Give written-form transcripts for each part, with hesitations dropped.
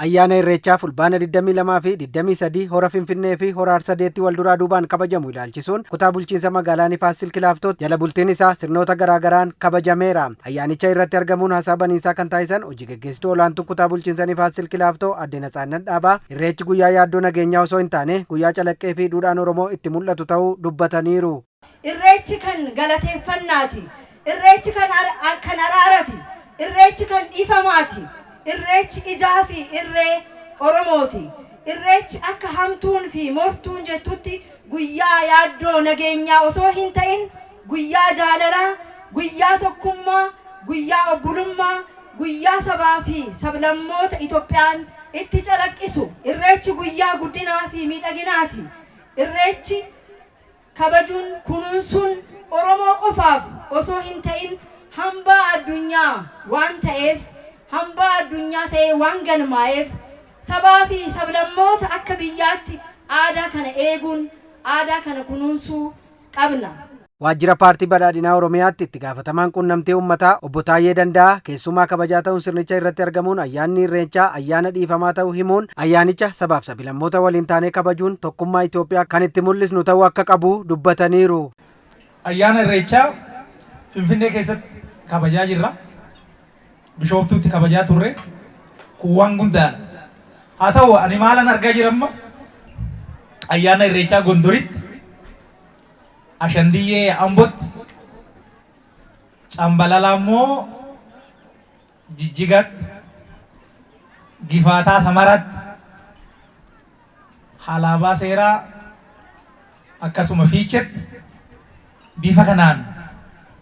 Ayyaana Irreechaa Fulbaana 22 fi 23 hora Finfinnee fi hora Harsadeetti wal duraa duubaan kabajamu ilaalchisuun kutaa bulchiinsa magaalaa Nifaas Silk Laaftootti jala bultiin isaa sirnoota garaagaraan kabajameera. Ayyaanicha irratti argamuun haasaa baniinsaa kan taasisan hojii geggeessituu olaantuun kutaa bulchiinsa Nifaas Silk Laaftoo Aadde Natsaannat Dhaabaa, Irreechi guyyaa yaaddoo nageenyaa osoo hin taane guyyaa calaqqee fi duudhaan Oromoo itti mul'atu ta'uu dubbataniiru. Irreechi kan galateeffannaati. Irreechi kan kan araarati. Irreechi kan dhiifamaati. Irreechi ijaa fi irree Oromooti. Irreechi akka hamtuun fi mortuun jettutti guyyaa yaaddoo nageenyaa osoo hin ta'in guyyaa jaalalaa, guyyaa tokkummaa, guyyaa obbulummaa, guyyaa sabaa fi sablammoota Itoophiyaan itti calaqqisu. Irreechi guyyaa guddinaa fi miidhaginaati. Irreechi kabajuun kunuunsuun Oromoo qofaaf osoo hin ta'in hambaa addunyaa waan ta'eef, hambaa addunyaa ta'ee waan galmaa'eef, sabaa fi sablammoota akka biyyaatti aadaa kana eeguun, aadaa kana kunuunsuu qabna. Waajjira Paartii Badhaadhinaa Oromiyaatti itti gaafatamaan quunnamtii uummataa obbo Taayyee Danda'aa keessumaa kabajaa ta'uun sirnicha irratti argamuun ayyaanni Irreechaa ayyaana dhiifamaa ta'uu himuun ayyaanicha sabaaf sabilammoota waliin taanee kabajuun tokkummaa Itoophiyaa kan itti mul'isnu ta'uu akka qabu dubbataniiru. Ayyaana Irreechaa Finfinnee keessatti kabajaa jirra. Bishooftuutti kabajaa turre. Kun waan guddaadha. Haa ta'u, ani maalan argaa jira amma? Ayyaana Irreechaa Gondoritti, Ashandiyyee Ambotti, Cambalalaa immoo Jijjigaatti, Gifaataa Samaraatti, Halaabaa Seeraa akkasuma Fiichetti bifa kanaan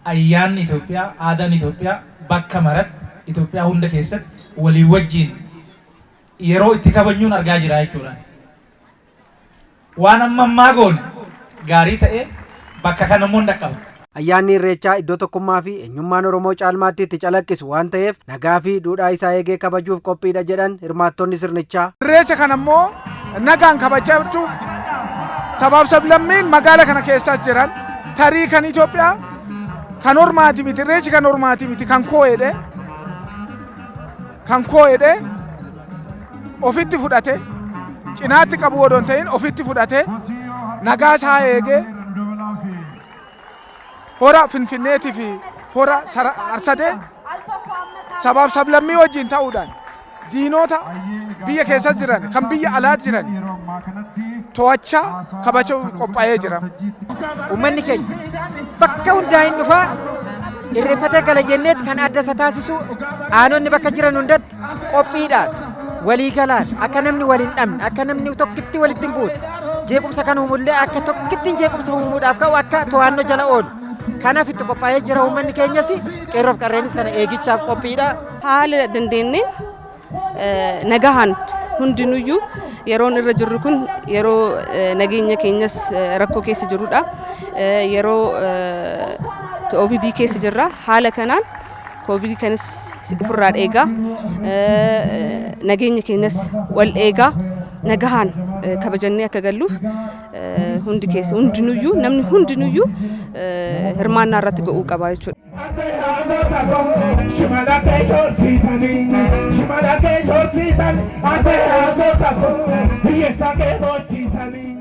ayyaanni Itoophiyaa, aadaan Itoophiyaa bakka maratti Itoophiyaa hunda keessatti walii wajjin yeroo itti kabajnuun argaa jira jechuudha. Waan amma ammaa goone gaarii ta'ee bakka kana immoo hin dhaqqaba. Ayyaanni Irreechaa iddoo tokkummaa fi eenyummaan Oromoo caalmaatti itti calaqqisu waan ta'eef nagaa fi duudhaa isaa eegee kabajuuf qophiidha jedhan hirmaattonni sirnichaa. Irreecha kana immoo nagaan kabajachuuf sabaaf sablammiin magaala kana keessas jiran, tarii kan Itoophiyaa kan ormaati miti, irreechi kan ormaati miti, kan koo jedhee, kan koo jedhee ofitti fudhate, cinaatti qabu odoo hin ta'in ofitti fudhate, nagaa isaa eegee hora Finfinneetii fi hora Arsadee sabaaf sablammii wajjin ta'uudhaan diinota biyya keessa jiran kan biyya alaa jiran to'achaa kabajuu qophaa'ee jira. Uummanni keenya bakka hundaa hin dhufaa, irreeffatee gala jenneet kan adda isa taasisu aanonni bakka jiran hundatti qophiidhaan waliigalaan akka namni wal hin dhabne, akka namni tokkitti walitti hin buune, jeequmsa kan uumullee akka tokkitti jeequmsa uumuudhaaf ka'u akka to'annoo jala oolu. Kanaaf itti qophaa'ee jira. Uummanni keenyas, qeerroof qarreenis kana eegichaaf qophiidha. Haala dandeenyeen nagahaan hundinuyyuu yeroon irra jirru kun yeroo nageenya keenyas rakkoo keessa jirrudha. Yeroo Covid keessa jirra. Haala kanaan Covid kanas ofirraa eegaa, nageenya keenyas wal eegaa, nagahaan kabajannee akka galluuf hundi keessa hundinuyyuu, namni hundinuyyuu hirmaannaa irratti go'uu qaba jechuudha. Shimala kee shorsiisanii, shimala kee shorsiisan, ase goota koo hiyyeessa kee bochiisanii.